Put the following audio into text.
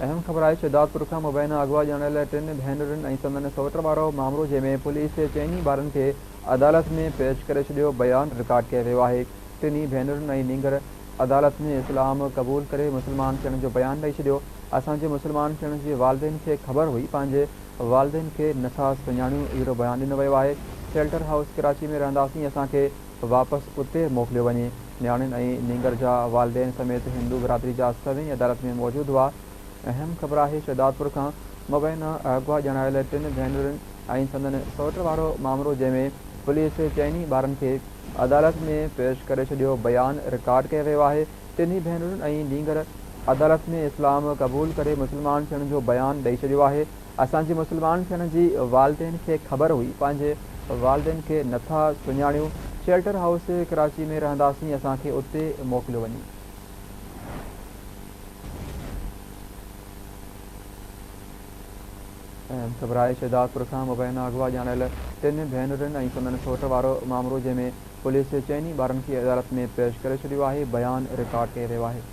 اهم خبر آهي شهدادپور کان مبينا اغوا ڄاڻايل ٽن ڀينرن ۽ سندن سئوٽ وارو مامرو جنهن ۾ پوليس چئني ٻارن کي عدالت ۾ پيش ڪري ڇڏيو بيان رڪارڊ ڪيو ويو آهي ٽنهي ڀينرن ۽ نينگر عدالت ۾ اسلام قبول ڪري مسلمان ٿيڻ جو بيان ڏئي ڇڏيو اسان جي مسلمان ٿيڻ جي والدين کي خبر هئي پنهنجي والدين کي نٿا سڃاڻيون اهڙو بيان ڏنو ويو آهي شيلٽر هائوس ڪراچي ۾ رهنداسين اسان کي واپس اتي موڪليو وڃي. نياڻين ۽ نينگر جا والدين سميت هندو برادري جا سوين عدالت ۾ موجود هئا. اهم خبر آهي شهدادپور کان مبينا اغوا ڄاڻايل ٽن ڀينرن ۽ سندن سئوٽ وارو مامرو جنهن ۾ پوليس چئني ٻارن کي عدالت ۾ پيش ڪري ڇڏيو بيان رڪارڊ ڪيو ويو آهي ٽنهي ڀينرن ۽ نينگر عدالت ۾ اسلام قبول ڪري مسلمان ٿيڻ جو بيان ڏئي ڇڏيو آهي. اسان جي مسلمان ٿيڻ جي والدين کي خبر هئي پنهنجي والدين کي نٿا سڃاڻيون شيلٽر هائوس ڪراچي ۾ رهنداسين اسان کي اتي موڪليو وڃي. اهم خبر آهي شهدادپور کان مبينا اغوا ڄاڻايل ٽن ڀينرن ۽ سندن سئوٽ وارو مامرو جنهن ۾ پوليس چئني ٻارن کي عدالت ۾ پيش ڪري ڇڏيو آهي بيان رڪارڊ ڪيو ويو آهي.